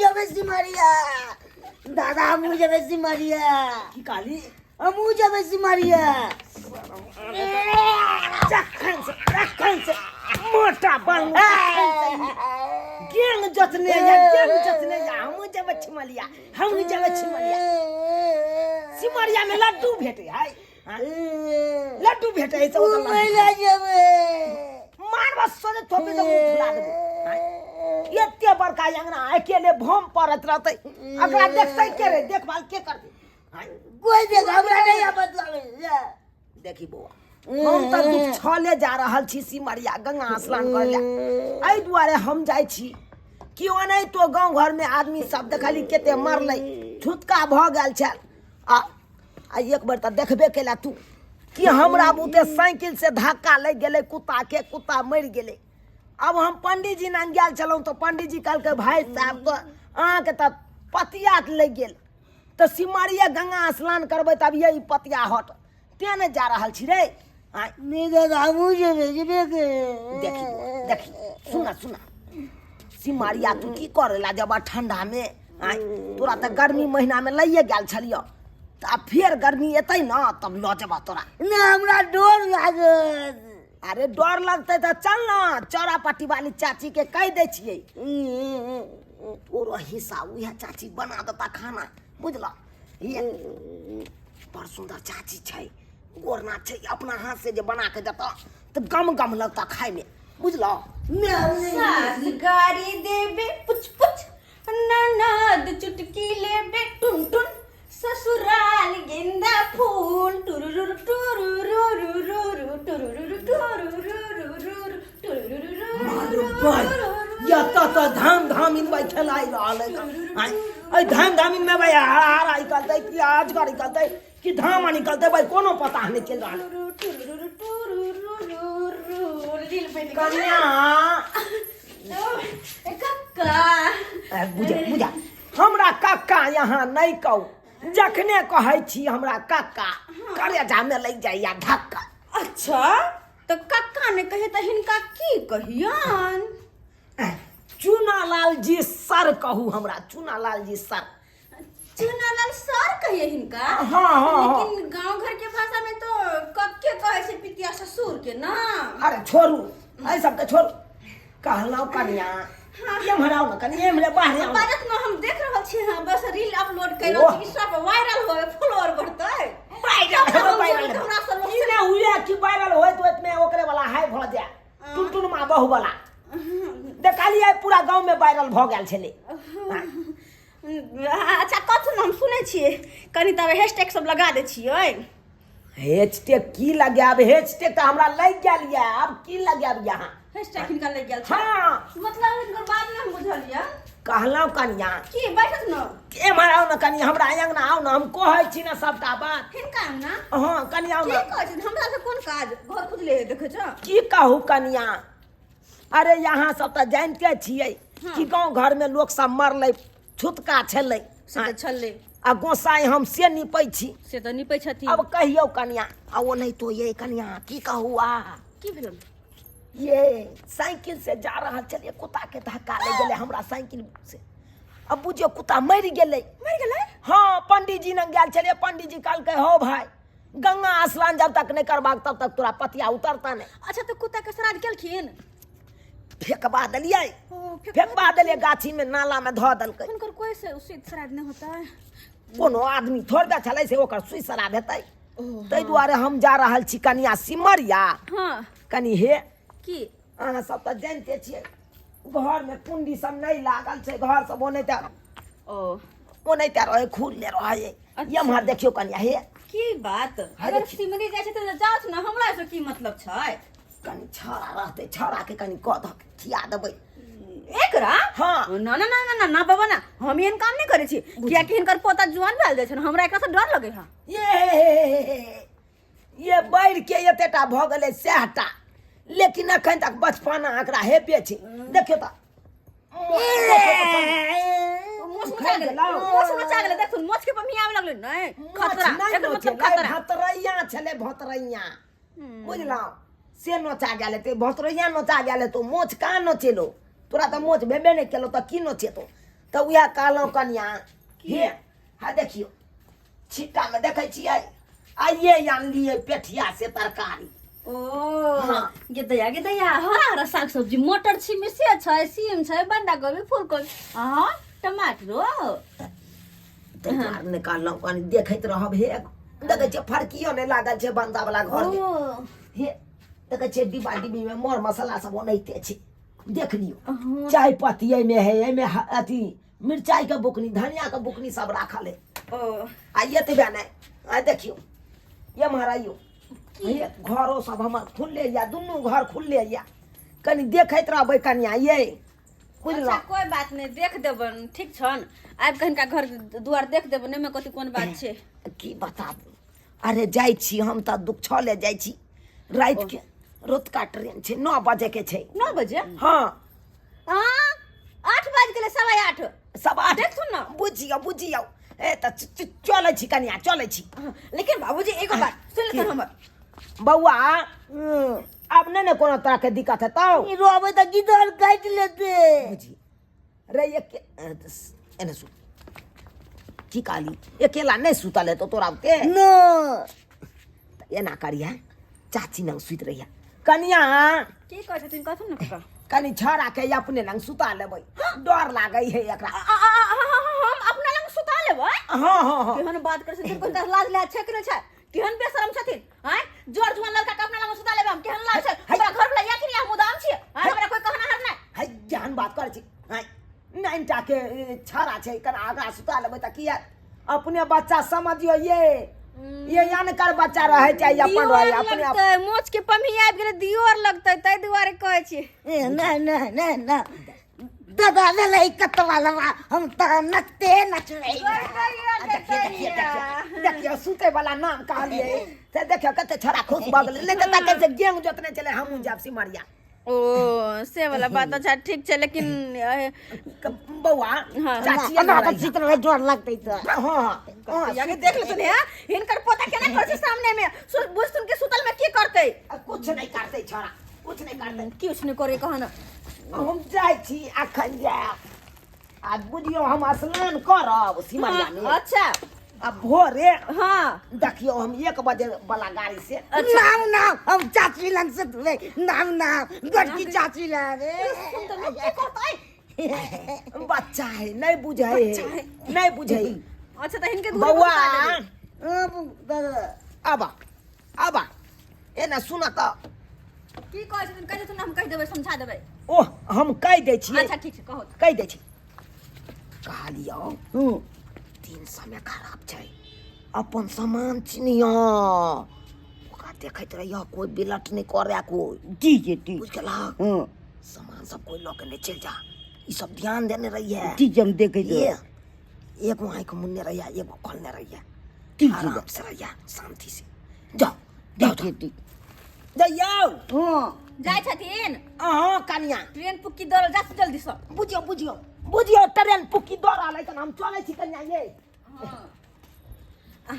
जेबै सिमरिया। दादा, हमहूँ जेबै सिमरिया। की कहली? हमहूँ जेबै सिमरिया। जखन से, जखन से मोटा बनलहुँ तखन से ई गेंग जोतने या, गेंग जोतने या। हमहूँ जेबै छिमलिया, हमहूँ जेबै छिमलिया। सिमरिया में लड्डू भेटे है, हाँ? लड्डू भेटे है, सब ओतऽ लड्डू। घुमै लए जेबै। मारबा सोझे थोपी दऽ मुँह फुला देबो। आँय? एते बड़का अंगना अकेले भम पड़त रहतै, एकरा देखतै के रे? देखभाल के करतै? आँय? कोइ देख हमरा नहीं आबत लागै। देखी बौआ, हम तऽ दुख छले जा रहल छी सिमरिया गंगा स्नान करे लए। एहि दुआरे हम जाइ छी कि ओनाहितो गाँव घरमे आदमी सब देखली कते मरलै, छुतका भऽ गेल छल। आ आ एक बेर तऽ देखबे केला तू कि हमरा बुते साइकिल से धक्का लागि गेलै कुत्ता के, कुत्ता मरि गेलै। आब हम पंडीजी लग गेल छलहुँ तऽ पंडीजी कहलकै, भाय साहब, तऽ अहाँके तऽ पतिया लागि गेल, तऽ सिमरिया गंगा स्नान करबै तब ये ई पतिया हट। तें ने जा रहल छी रे। आँय? नहि दादा, हमहूँ जेबै, जेबे के। देखी बौआ, देखी, सुना सुना, सिमरिया तू की करे ला जब ठंडा में? आँय, तोरा तऽ गर्मी महीना में लइए गेल छलियो, तऽ आब फेर गर्मी एतै न तब लऽ जेबह तोरा। नहि, हमरा डर लागत। अरे डर लगतै तऽ चल न, चौरा पट्टी वाली चाची के कहि दै छियै, तोरो हिस्सा उएह चाची बना देता खाना, बुझल? ये बड़ सुन्दर चाची छै, गोरना छै, अपना हाथ से जे बना के देता तऽ गम गम लगता खाय में, बुझल? सास गारी देबे पुछ पुछ, ननद चुटकी लेबे टुन टुन, ससुराल गेंदा फूल, टुरुरुरु टुरुरुरुरु टुरुरुरु टुरुरुरुरु टुरुरुरु। एतऽ तऽ धाम धाम इनबै खेलाइ रहल है। आँय, एहि धाम धाम इनमे भाई हरा हरा निकलतै कि अजगर निकलतै कि धामा निकलतै, भाई कोनो पता नहि चलि रहल है। टुरुरुरु टुरुरुरु रील बनि गेल। कनिया। कक्का। ए, बुझा बुझा, हमरा कक्का यहाँ नहि कहू। जखने कहै छी हमरा कक्का, करेजामे लागि जाइया धक्का। अच्छा, तऽ कक्का नहि कहे तऽ हिनका की कहियन? ए, चूनालाल जी सर कहू हमरा, चूनालाल जी सर। चुनालाल सर कहिए हिनका? हाँ, हाँ, हाँ। लेकिन गांव घर के भाषा में तो कक्के कहे छै पितिया ससुर के ना। अरे छोड़ू एहि सबके, छोड़ू। कहलहुँ कनिया, एम्हर आउ ने कनि, एम्हरे बाहरे आउ ने। बाजत न, हम देख रहल छी। हाँ, बस रील अपलोड कर ओह। रहल छी कि सब वायरल होए, फॉलोअर बढ़तै। वायरल तब हम वायरल जेबै तऽ हमरा सब लोग ई ने हुए कि वायरल होइत होइत में ओकरे वाला हाई भऽ जाए, टुनटुनमा बहु वाला। देखलियै पूरा गाँव में वायरल भऽ गेल छलै। अच्छा, कथु ने हम सुनै छियै कनि, तब हैशटैग सब लगा दै छियै। हैशटैग की लगायब? हैशटैग तऽ हमरा लागि गेल यऽ, आब की लगायब यहाँ? हैशटैग हिनका लागि गेल छै? हाँ। मतलब हिनकर बात नहि हम बुझलियै। कहलहुँ कनिया। की? बैठत न। एम्हर आउ ने कनि, हमरा अङ्गना आउ ने, हम कहै छी ने सबटा बात। हिनका अंगना? हँ, कनि आउ की ने। कहै छी? हमरा से कोन काज? घर खुजले है, देखै छ। की कहू कनिया, अरे यहाँ सब तऽ जानिते छियै कि गाँव घरमे लोक सब मरलै, छुतका छलै। से तऽ छलै। आ गोसाई हम से निपै छी। से तऽ निपै छथिन। अब कहियौ कनिया, आ ओ नहीं तो ये कनिया की कहू, आ की भेल? ये साइकिल से जा रहल छलियै, कुत्ता के धक्का लागि गेलै हमरा साइकिल से। अब बुझियौ कुत्ता मरि गेलै। मरि गेलै? हाँ, पंडीजी लग गेल छलियै, पंडीजी कहलकै, हो भाई, गंगा स्नान जब तक नहीं करबाक तब तक तोरा पतिया उतरता नहीं। अच्छा, तऽ कुत्ता के श्राद्ध केलखिन? फेकबा देलियै। ओ, फेकबा देलियै गाछी में, नाला में धऽ देलकै। हुनकर कोई से उचित श्राद्ध नहीं होता है? कोनो आदमी थोड़बे छलै से ओकर सुइ श्राद्ध हेतै। ओ, ताहि दुआरे हम जा रहल छी कनिया सिमरिया। हाँ। कनि हे। की? अहाँ सब तऽ जानिते छियै, घरमे कुंडी सब नहि लागल छै, घर सब ओनाहिते ओ ओनाहिते रहै, खुलले रहै। अच्छा। एम्हर देखियौ कनिया, हे। की बात? हाँ, अगर देखियौ। सिमरी जाइ छै तऽ जाउ ने, हमरा से की मतलब छै? कनि छौड़ा रहतै, छौड़ाके कनि कऽ धऽ के खिया देबै। एकरा? हाँ। ना ना ना ना ना ना बाबा ना, हम एहन काम नहि करै छी, कियाकि हिनकर पोता जुआन भेल जाइ छै, हमरा एकरा से डर लगै है। ये ये बढ़ि के एतेटा भऽ गेलै सएहटा, लेकिन एखन तक बचपना एकरा हेबे छै। देखियौ तऽ मोछ नोचा गेलै, मोछ नोचा गेलै, देखू मोछ के पमियावे लगलै। नहि, खतरा, एकर मतलब खतरा। भतरैया छलै, भतरैया, बुझलहुँ? से नोचा गेल हेतै। भतरैया नोचा गेल हेतौ, मोछ कहाँ नोचेलो तोरा? तऽ मोछ भेबे नहि केलौ तऽ की नोचेतौ? तऽ उएह कहलहुँ कनिया हे हा देखियौ छिट्टामे देखै छियै आइए आनलियै पेठिया से तरकारी ओ हाँ। गे दैया गे दैया हरा हरा साग सब्जी मटर छिमी से छै सीम छै बन्धा गोभी फूलकोबी हाँ टमाटरो ताहि दुआरे नहि कहलहुँ कनि देखैत रहब हे देखै छियै फरकियो नहि लागल छै भनसा वाला घर ओ हे देखै छियै डिब्बा डिब्बीमे मर मसाला सब ओनाहिते छै देख लियौ हाँ। चाय पत्ती एहिमे है एहिमे अथी मिरचाइके बुकनी धनियाके बुकनी सब राखल है ओ आ एतबे नहि आ देखियौ एम्हर आइयौ हे घरो सब हमर खुलले यऽ दुनू घर खुलले यऽ कनि देखैत रहबै कनिया ये अच्छा बुझलहुँ कोई बात नहीं देख देबन ठीक छन आबि कऽ हिनका घर दुआर देख देबन एहिमे कथी कोन बात छै की बताबू अरे जाइ छी हम तऽ दुख छले जाइ छी रातिके रतुका ट्रेन छै 9 बजे के छै 9 बजे हाँ हाँ 8 बाजि गेलै 8:15 8:15 देखथुन ने बुझियौ बुझियौ ए तऽ चलै छी कनिया चलै छी हाँ, लेकिन बाबूजी एगो बात सुन लेथुन हमर बौआ आब नहि ने कोनो तरहके दिक्कत हेतौ ई रोबै तऽ गिदड़ काटि लेतै बुझी रे एक एने सुत की कहली अकेला नहि सुतल हेतौ तोरा ओते न एना करिहे चाची लग सुति रहिहे कनिया की कहै छथिन कहथुन ने कका कनि छौड़ा के अपने लग सुता लेबै डर लागै है एकरा हम अपना लग सुता लेबै हाँ हाँ हाँ केहन बात करै छथिन कोन लाज लाज छै कि नहि छै केहन बेशरम छथिन आँय जोर जुआन लड़का के अपना लग सुता लेबै हम केहन लाज छै हमरा घर वाला या कि नहि हम उदाम छियै आँय हमरा कोई कहना हर नहि है जहन बात करै छी आँय नाइन टा के छौड़ा छै कना आगाँ सुता लेबै तऽ किया अपने बच्चा समझियो ये ये अनकर बच्चा रहै चाहे अपन रहै दियोर अपने लगतै मोच के पमी आबि गेलै दियोर लगतै ताहि दुआरे कहै छी ए, ना ना ना ना दादा भेलै कतवा लवा हम तऽ नचते नचबै देखिए देखिए देखिए देखिए सुते वाला नाम कहलिए से देखियो कते छोरा खुश भऽ गेलै नहि तऽ तकै से गेंग जोतने छलै हमहूँ जायब सिमरिया ओ से वाला बात अच्छा ठीक छै लेकिन बौआ हाँ। चाची हमरा तऽ चित्र में डर लगतै तऽ हाँ हाँ याके देख लेतन है हिनकर पोता केना करै छै सामने में बुझ सुन के सुतल में की करतै कुछ नहीं करतै छोरा कुछ नहीं करतै किछु नहि करे कहन हम जाइ छी अखन जायब आ बुझियौ हम स्नान करब सिमरिया में अच्छा आ भोरे हाँ देखियौ हम 1 बजे वाला गाड़ी से नाम नाम हम चाची लग से धुले नाम नाम गोटकी चाची लग सुन तऽ लोक की करतै बच्चा है नहीं बुझे है नहीं बुझे अच्छा तऽ हिनके दूरी पर बौआ सुता देबै। आबा आबा एना सुन तऽ की कहै छथिन कहि देथुन हम कहि देबै समझा देबै ओह हम कहि दै छियै अच्छा ठीक छै कहू कहि दै छी कहलियौ दिन समय खराब छै अपन सामान चिन्हियो ओकरा देखैत रहियो कोई बिलट नहि करे कोई ठीक है ठीक बुझ गेलहक हूँ सामान सब कोई लऽ के नहि चलि जा ई सब ध्यान देने रहिए ठीक है हम देखै ये छी एगो आँखि मुन्ने रहिए एगो खोलने रहिए ठीक है आराम से रहिए शांति से जाओ जाओ ठीक है ठीक जाइयौ हँ जाइ छथिन अहाँ कनिया ट्रेन पुक्की दौड़ल जा जल्दी से बुझियौ बुझियौ बुझियौ ट्रेन पुक्की दौड़ल है हम चलै छी कनिया ये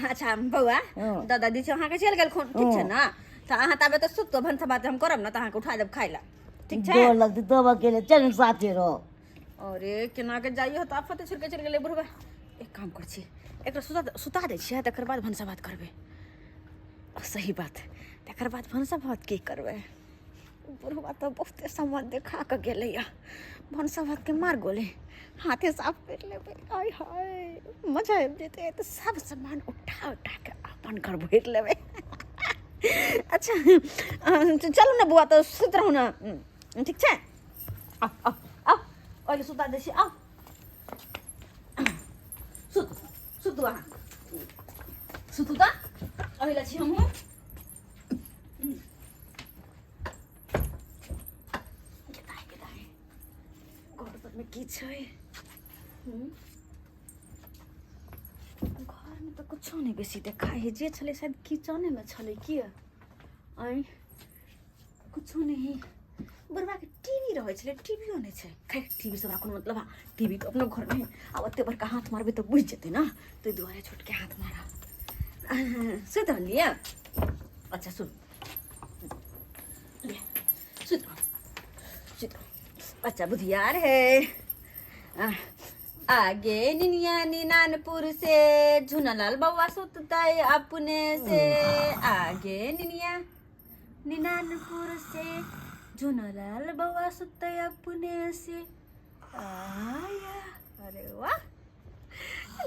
अच्छा बौआ हँ। दादा दी अहाँके चलि गेलखुन ठीक छै ने तऽ अहाँ ताबे तऽ सुततो भनसा भात हम करब ने तऽ अहाँके उठा देब खाइ लए ठीक छै डर लगतै तब अकेले चल साथे रहो अरे केना के जाइयो तऽ आफते छोड़ि के चलि गेलै बुढ़बा एक काम करै छी एकरा सुता सुता दै छियै तकर बाद भनसा भात करबै सही बात तकर बाद भनसा भात की करबै बुढ़वा तऽ बहुते सामान देखा कऽ गेलैया भनसा भातके मार गोले हाथे साफ करि लेबै आय हाय मजा आबि जेतै तऽ सब सामान उठा उठा कऽ अपन घर भरि लेबै अच्छा चलू ने बौआ तऽ सुति रहू ने ठीक छै आउ आउ आउ ओहिले सुता दै छी आउ सुतू सुतू अहाँ सुतू तऽ ओहिले छी हमहूँ गेदाइ गेदाइ घर सबमे की छै घरमे तऽ कुछो नहि बेसी देखाइ है जे छलै शायद किचनेमे छलै की आँय कुछो नहि बुढ़बाके टीवी रहै छलै टीवियो नहि छै खैर टीवी से हमरा कोनो मतलब टीवी तऽ अपनो घरमे है आ ओते बड़का हाथ मारबै तऽ बुझि जेतै ने ताहि दुआरे छोटके हाथ मारब सुति रहलियै अच्छा सुन ले सुति रहू सुति रहू अच्छा बुधियार है आगे निनिया निनानपुर से झुनलाल बउआ सुततै अपने से। आगे निनिया निनानपुर से झुनलाल बउआ सुततै अपने से। आया, अरे वाह,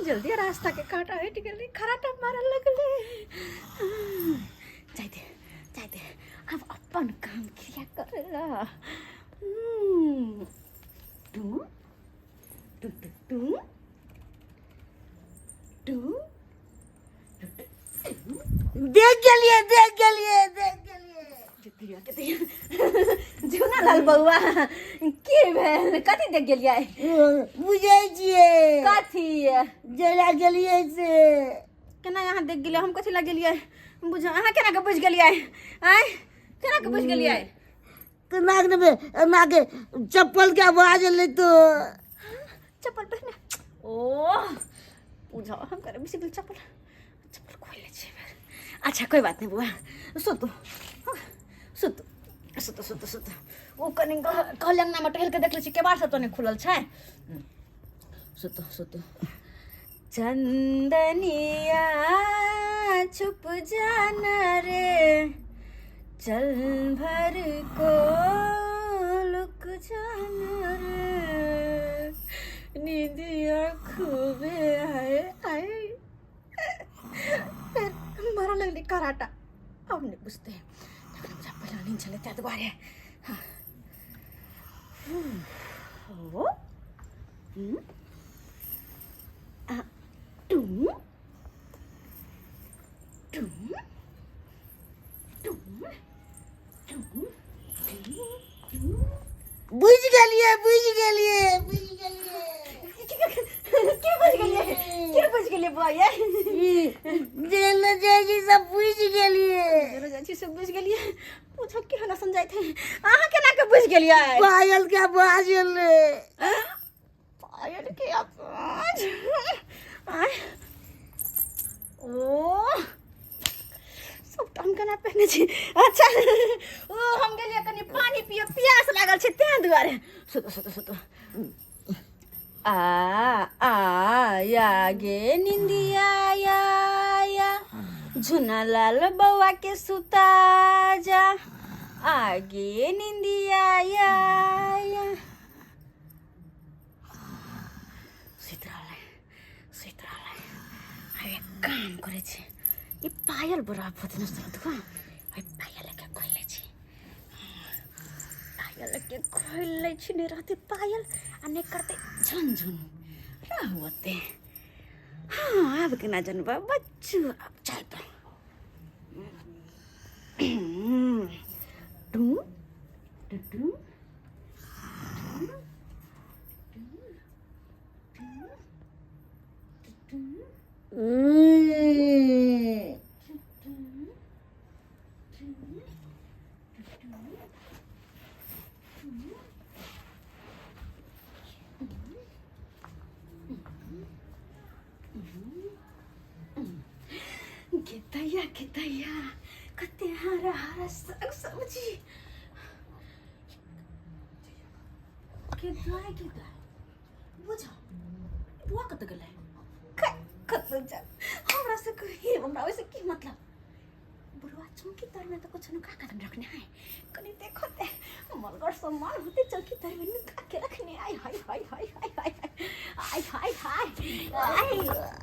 जल्दी रास्ता के कांटा हटि गेलै, खराटा मारऽ लगलै। जाय दे, जाय दे, आब अपन काम क्रिया करै ला। To to to to to. देख गेलियै, देख गेलियै, देख गेलियै। झुना लाल बौआ, की भेल? कथी देख गेलियै? बुझै छियै। कथी? जरा गेलियै से। केना अहाँ देख गेलियै? हम कथी लग गेलियै? बुझ, अहाँ केना के बुझि गेलियै? आँय, केना के बुझि गेलियै? तऽ नाक ने नाके चप्पल के आवाज एलै तो। चप्पल पहिने ओ बुझाओ, हम करे बिसरि गेल चप्पल। चप्पल खोलि लै छियै। अच्छा, कोई बात नहीं बुआ, सुतू सुतू सुतू सुतू सुतू। ओ कनि कहल अङ्गनामे टहलि कऽ देख लै छी, केबाड़ सब तऽ नहि खुलल छै। सुतू सुतू। चंदनिया छुप जाना रे, चल भर को लुक जाना रे, निंदिया खूबे आए आए। फेर मारऽ लगलै कराटा। आब नहि बुझतै। तखन बुझा पहिला नींद छलै ताहि दुआरे। हाँ हो आ टू टू टू टू टू। बुझि गेलियै, बुझि गेलियै, बुझि गेलियै। के बुझि गेलियै? के बुझि गेलियै बुआ ये? जेल जाइ छी सब बुझि गेलियै। जाइ छी से बुझि गेलियै? पूछो केहन असन जाइत है। अहाँ केना के बुझि गेलियै? पायल के आवाज एलै। पायल के आवाज आय? ओ सब हम केना पहिने छी? अच्छा, ओ हम गेलियै कनि पानि पिय, प्यास लागल छै तें दुआरे। सुतो सुतो सुतो। आ आ या गे निंदिया या या, झुना लाल बौआ के सुता जा, आगे निंदिया या या। सुति रहलै, सुति रहलै। आब एक काम करै छी, ई पायल बड़ा आफत ने दुआ, एहि पायल के खोलि लै छी, पायल के खोलि लै छी। नहि रहतै पायल आ नहि करतै झुन झुन, रहू ओते। हाँ, आब केना जनबै बच्चू? आब चल तो टू टू टू। गे दैया, गे दैया, कते हरा हरा साग सब्जी के दाय, के दाय। बुझ बुआ कतऽ गेलै? कतऽ जा, हमरा से कही, हमरा ओहिसे की मतलब? बुढ़वा चौकी तर में तऽ कुछ नुका कदम रखने है, कनि देखो ते मलगर सामान होते चौकी तर में नुका के रखने। आय हाय हाय हाय हाय हाय हाय हाय हाय हाय।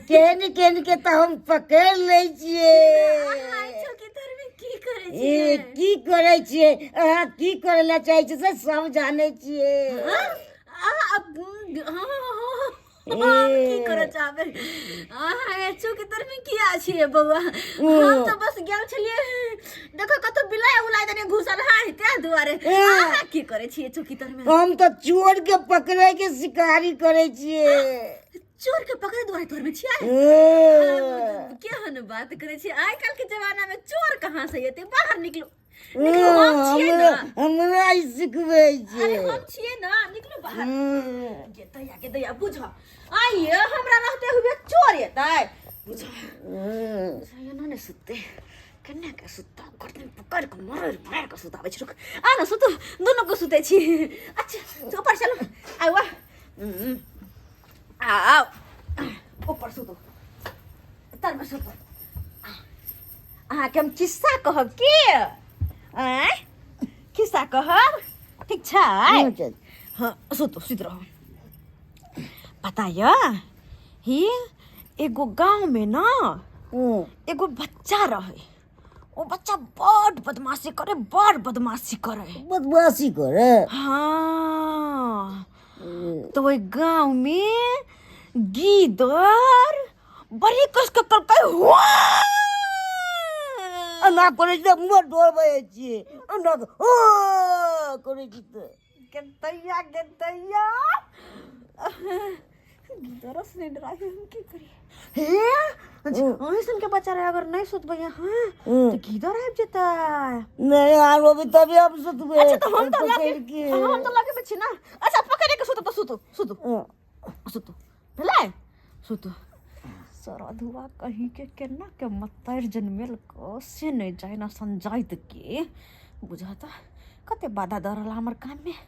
केहन केहन के तऽ हम पकड़ि लै छियै। चौकी तर में की करै ए छियै? की करै छियै? अहाँ की करै लए चाहै छियै से सब जानै छियै। हम की करऽ चाहबै? अहाँ चौकी तर में किया छियै बौआ? हम तऽ बस गेल छलियै, देखो कतौ बिलाइ उलाइ दने घुसल है तें दुआरे। अहाँ की करै छियै चौकी तर में? हम तऽ चोर के पकड़ै के शिकारी करै छियै। चोर के पकड़े दुआरे तोर में छियै? केहन बात करै छियै? आइ काल्हि के जमाना में चोर कहाँ से एतै? बाहर निकलू, निकलू, हम छियै हमरा ने। हमरा ई सिखबै अरे छै। हम छियै ने, निकलू बाहर। गे दैया, गे दैया, बुझ आइये हमरा रहते हुए चोर एतै? बुझाइयो न ने सुतते केना के सुतता गर्दन पकड़ के मरड़ मरड़ के सुताबै छी। रुक आ न सुतू, दुनू के सुतै छी। अच्छा ऊपर चलू, आउ आ आउ ऊपर सुतू, तरमे सुतू। अहाँके हम खिस्सा कहब की? आँय खिस्सा कहब, ठीक छै? हाँ सुतू, सुति रहू। पता यऽ ही एगो गाँव में ना एगो बच्चा रहे, ओ बच्चा बड़ बदमाशी करे, बड़ बदमाशी करे। बदमाशी करे? हाँ। तो ओहि गाँव में गीदड़ बड़ी कस के कहलकै हुआ। एना करै छी तऽ मुँह डोलबै छियै, एना हो करै छी तऽ गेदैया गेदैया गीदड़स नहीं डराबे, हम की करिए? हे अहीं सन के बच्चा रहे, अगर नहीं सुतबै अहाँ तो गीदड़ आबि जेतै। नहीं आरो अभी तभी हम सुतबै। अच्छा तो हम तो लगे पकड़ि के। हम तो लगे में छी ना। अच्छा पकड़े के सुतू तो सुतू सुतू सुतू भेलै सुतू। सरधुआ कहीं के केना के मत्तर जनमेल को से नहीं जाए ना संजाइत के बुझाता कते बाधा दऽ रहल हमर काम में।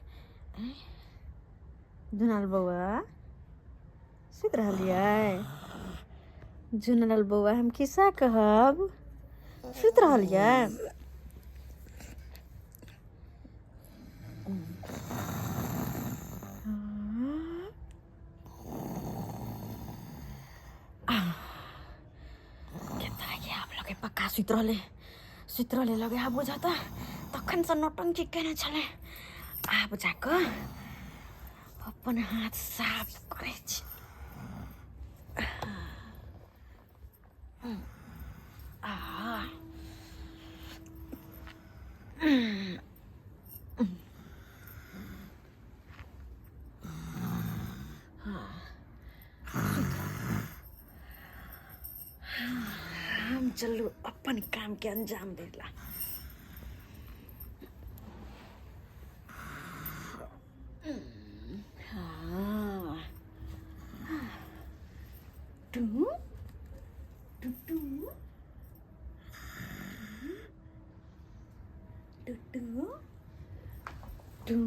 जुनाल बौआ सुति रहलियै? जुनाल बौआ हम खिस्सा कहब, सुति रहलियै? आब लगे पक्का सुति रहलै, सुति रहलै लगे आब बुझाता तखनसँ नौटंकी केने छलै। आब जाकऽ अपन हाथ साफ करै छी। आ हम चलू अपन काम के अंजाम देला। हाँ टू टू टू to to to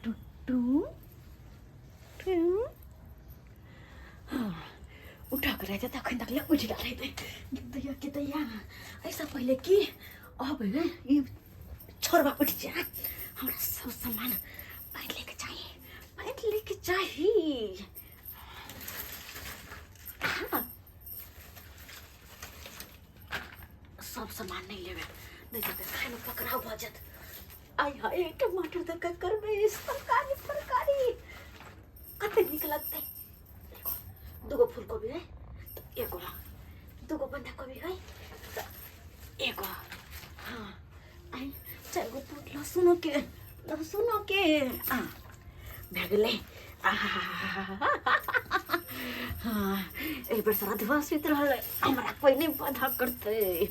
to to to. हाँ, उठा कर रहते तखन तक ले उठि गेल रहते। दैया के दैया ऐसा पहले की अब ई छोड़बा उठ जा, हमरा सब सामान पैंट लेके चाही, पैंट लेके चाही। हाँ, सब सामान नहीं लेबे नहीं तो खाय में पकड़ाव भऽ जायत। आय हाय टमाटर दऽ कऽ करबै तरकारी, तरकारी कते नीक लगतै। देखो दूगो फूलकोबी है तो एगो, दूगो बंधा कोबी है तो एगो, हाँ आई चार गो पोट लहसुनो के, लहसुनो के आ भए गेलै। हाँ एहि बेर श्राद्धवा सुति रहलै, हमरा कोइ नहि बाधा करतै।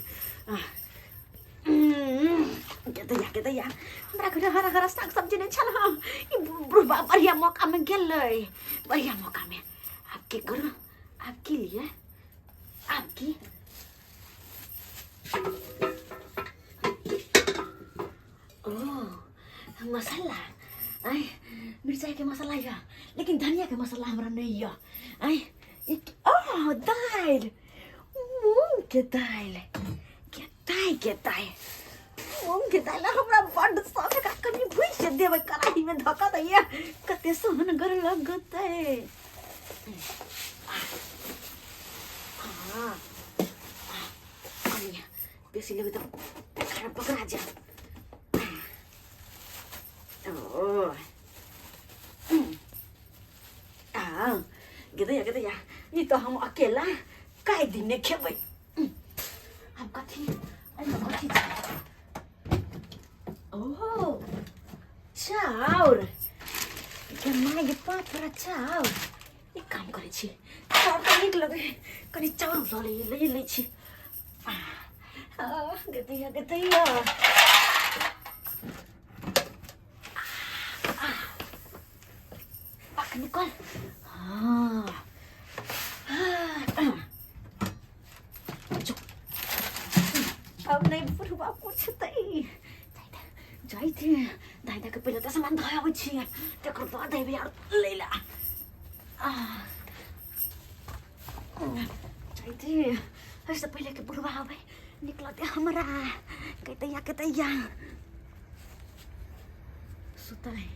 गेदैया गेदैया हमरा घरे हरा हरा साग सब्जी नहि छल। हँ ई बुढ़बा बढ़िया मौका में गेलै, बढ़िया मौका में। आब की करू, आब की लिए, आब की? ओ मसाला, आय मिरचाई के मसाला यऽ, लेकिन धनिया के मसाला हमरा नहीं यऽ। आय ओ दालि, मूंग के दालि, के दालि, के दालि, मूंग के दालि हमरा बड्ड शौक। एकरा कनि भुजि देबै कड़ाही में धऽ कऽ दैया कते सोहनगर लगतै। हाँ कनि बेसी लेबै तऽ खाना पकड़ा जायत। ओ आ गेदैया गेदैया ई तऽ हम अकेला काय दिन खेबै। हम कथी एहिमे कथी छै? ओहो चाउर के माय गे पाँच बोरा चाउर। एक काम करै छी, चाउर तऽ नीक लगै है, कनि चाउर लऽ लै लै छी। गेदैया गेदैया पक निकल। हाँ आब नहि बुढ़बा पूछतै। जाइ छी दाइ, दाइ के पहिले तऽ सामान धऽ आबै छियै, तकर बाद अयबै आर लै लए। जाइ छी एहिसँ पहिले कि बुढ़बा आबै, निकलतै हमरा कतैया कतैया। सुतल है,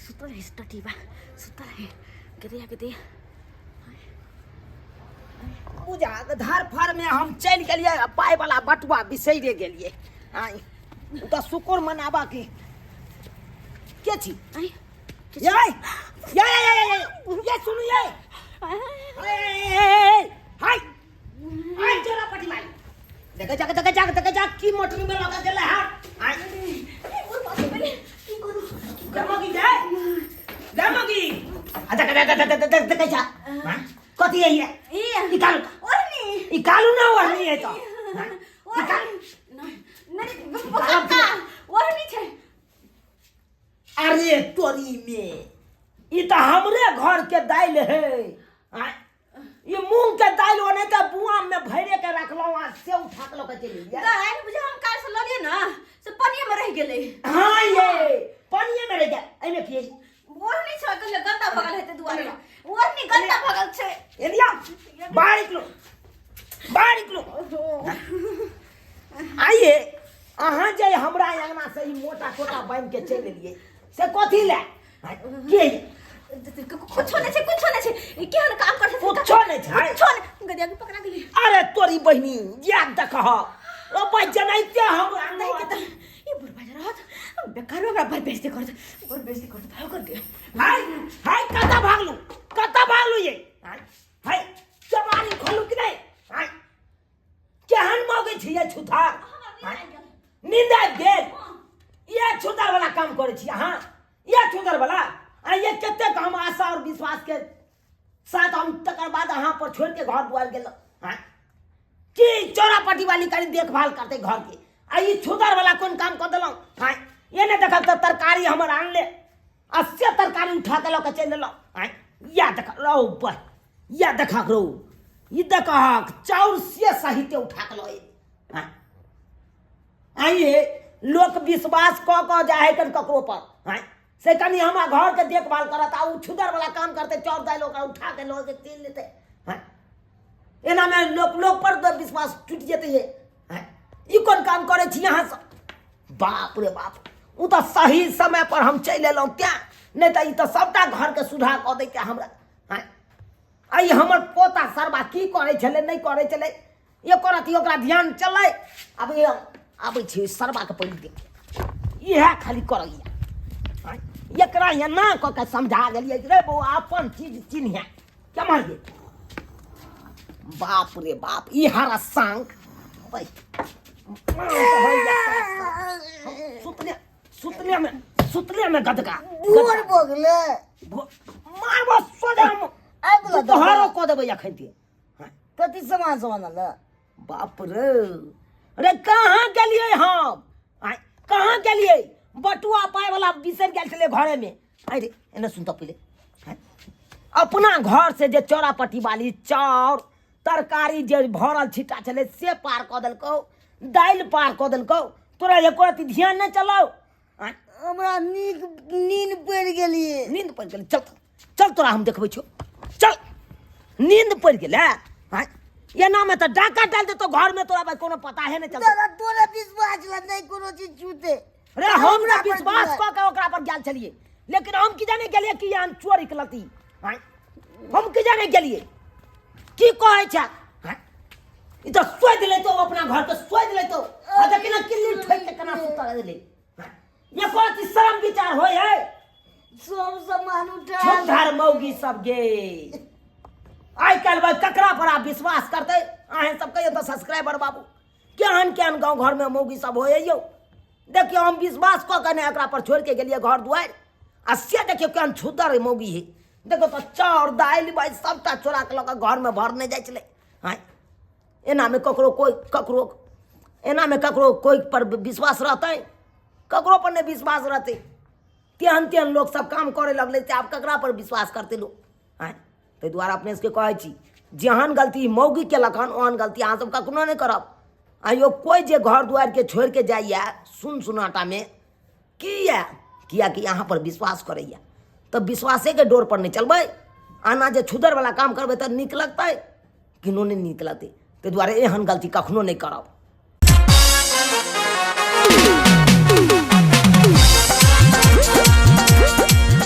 सुतल है टटीबा, सुतल है कतैया कतैया। पूजा धर फर में हम चलि गेलियै आ पाइ वाला बटुआ बिसैरे गेलियै। आँय, ओ तऽ शुक्र मनाबा की के छी। आँय, ये ये ये ये ये सुनू ये हाय हाय चोरा पटी मारी देख जाक देख जाक देख जाक की मोटरी में लगा गेलै। हां आय गमगी जाय गमगी आ देख देख देख देख देख जा कथी है ये? ई ई कालू ओढ़नी। ई कालू ना ओढ़नी है तो काका, ओढ़नी छै। अरे तोरी में ई तऽ हमरे घर के दालि है। आँय, ई मूंग के दालि ओने तऽ बुआम में भरे के रखलहुँ आ से उठा के लऽ के चलि गेलियै। दालि बुझे हम काल्हि से लऽ लियै ने, से पनिये में रहि गेलै। हाँ, ये पानिये में रहि गेल। एहिमे की है? ओढ़नी छै, कहलियै गन्दा भऽ गेल हेतै दुआरे। ओढ़नी गन्दा भऽ गेल छै। एलिया, बाहर निकलो, बाहर निकलो। आइए अहाँ जे हमरा अंगना से ई मोटा टोटा बान्हि के चलि एलियै से कथी लए? आँय, के ई? कुछो नहि छै, कुछो नहि छै। ई केहन काम करै छै? कुछो नहि छै। कुछो नहि। गदिया के पकड़ा गेलै। अरे तोरी बहिनी, याद देखह ओ भाई जनाइते हम नहि के तऽ ई बुढ़बा जे रहत बेकार हमरा बड़ बेइज्जती करत, बड़ बेइज्जती करत। भाग कर दिया। हाय हाय, कतऽ भागलू, कतऽ भागलू ये? हाय हाय, चबारी खोलू कि नहि? हाय, केहन मौगी छी ये छुथा? हाय, नींद आबि गेल। ये छुदर वाला काम करै छी अहाँ, ये छुदर वाला। आ ये कतेक हम आशा और विश्वास के साथ हम तकर बाद अहाँ पर छोड़ के घर दुआर गेलहुँ। हाँ, की चौरापट्टी वाली कनी देखभाल करते घर के, आ ई छुदर वाला कोन काम कऽ देलहुँ? हाँ, ये नहि देखब तऽ तरकारी हमर आनले आ से तरकारी उठा के लऽ के चलि देलहुँ। हाँ, या देख रौ बह, या देखक रौ, ई देखहक चाउर से सहिते उठा के लऽ अयली। हाँ, आइए लोक विश्वास कऽ कऽ जाइ है कन ककरो पर। हाँ, से कनि हमरा घरके देखभाल करत आ ओ छुदर वाला काम करतै, चाउर दालि ओकरा उठा के लऽ के चलि जेतै। हाँ, एनामे लोक लोक पर तऽ विश्वास टूटि जेतै ये। हाँ, ई कोन काम करै छी अहाँ सब? बाप रे बाप, ओ तऽ सही समय पर हम चलि एलहुँ तें, नहि तऽ ई तऽ सभटा घरके सुधा कऽ दैते हमरा। हाँ, आ ई हमर पोता सरबा की करै छलै नहि करै छलै एको रत्ती ओकरा ध्यान चलै। आब ये आबै छै ओहि सरबाके पहिले देख, इएह खाली करैया। आँय, एकरा एना कऽ के समझा गेलियै रे बौआ, अपन चीज चिन्है केम्हर गेल। बाप रे बाप, ई हरा सांग सुतले सुतले में, सुतले में गदका भोर भऽ गेलै। मारबो सोझा हम। आबि गेलौ। तोहरो कऽ देबै अखन ते। कथी सामान सब आनल? बाप रे रे, कहाँ गेलियै हम? आँय, कहाँ गेलियै? बटुआ पाइ वाला बिसरि गेल छलै घरे में। आँय रे, एने सुन तऽ पहिले। आँय, अपना घर से जे चौरापट्टी वाली चाउर तरकारी जे भरल छिट्टा छलै से पार कऽ देलकौ, दालि पार कऽ देलकौ, तोरा एको रत्ती ध्यान नहि चलौ? आँय, हमरा नीक नींद पड़ि गेलियै। नींद पड़ि गेलै? चल चल, तोरा हम देखबै छौ, चल। नींद पड़ि गेलै? आँय, एनामे तऽ डाका डालि देतौ घरमे, तोरा भाई कोनो पता है नहि चलतौ। दादा, तोरा विश्वास ला नहि कोनो चीज छूते। रे, हम हमरा तऽ पर विश्वास छूते। कऽ के ओकरा पर गेल छलियै, लेकिन हम की जाने गेलियै कि हम चोर निकलती। आँय, हम की जाने गेलियै की कहै छै। आँय, ई तऽ सोचि लेतौ, अपना घरके सोचि लेतौ। आ देखी ने किल्ली ठोकि के केना सुतल गेलै। आँय, एको रत्ती शरम विचार होइ है? सब सामान उठा छुद्धार मौगी सब गे। आइ काल्हि भाई ककरा पर आप विश्वास करतै? अहें सब कहियौ तऽ सब्सक्राइबर बाबू, केहन केहन गाँव घरमे मौगी सब होइ यौ। देखियौ, हम विश्वास कऽ के ने एकरा पर छोड़ि के गेलियै घर दुआरि, आ से देखियौ केहन छुद्दर मौगी है। देखियौ तऽ चाउर दालि भाई सबटा चोरा के लऽ कऽ घरमे भरने जाइ छलै। आँय, एनामे ककरो कोइ ककरो एनामे ककरो कोइ पर विश्वास रहतै? ककरो पर नहि विश्वास रहतै। तेहन तेहन लोक सब काम करे लगलै से आब ककरा पर विश्वास करतै लोक? आँय, ताहि दुआरे अपने सबके कहै छी, जेहन गलती मौगी केलक हन ओहन गलती अहाँ सब कखनो नहि करब। आइयो कोइ जे घर दुआरिके छोड़िके जाइए सुन सुनाटामे, किया? कियाकि अहाँ पर विश्वास करैए, तऽ विश्वासेके डोर पर नहि चलबै। आना जे छुदरवला काम करबै तऽ नीक लगतै? किनो नहि नीक लगतै। ताहि दुआरे एहन गलती कखनो नहि करब।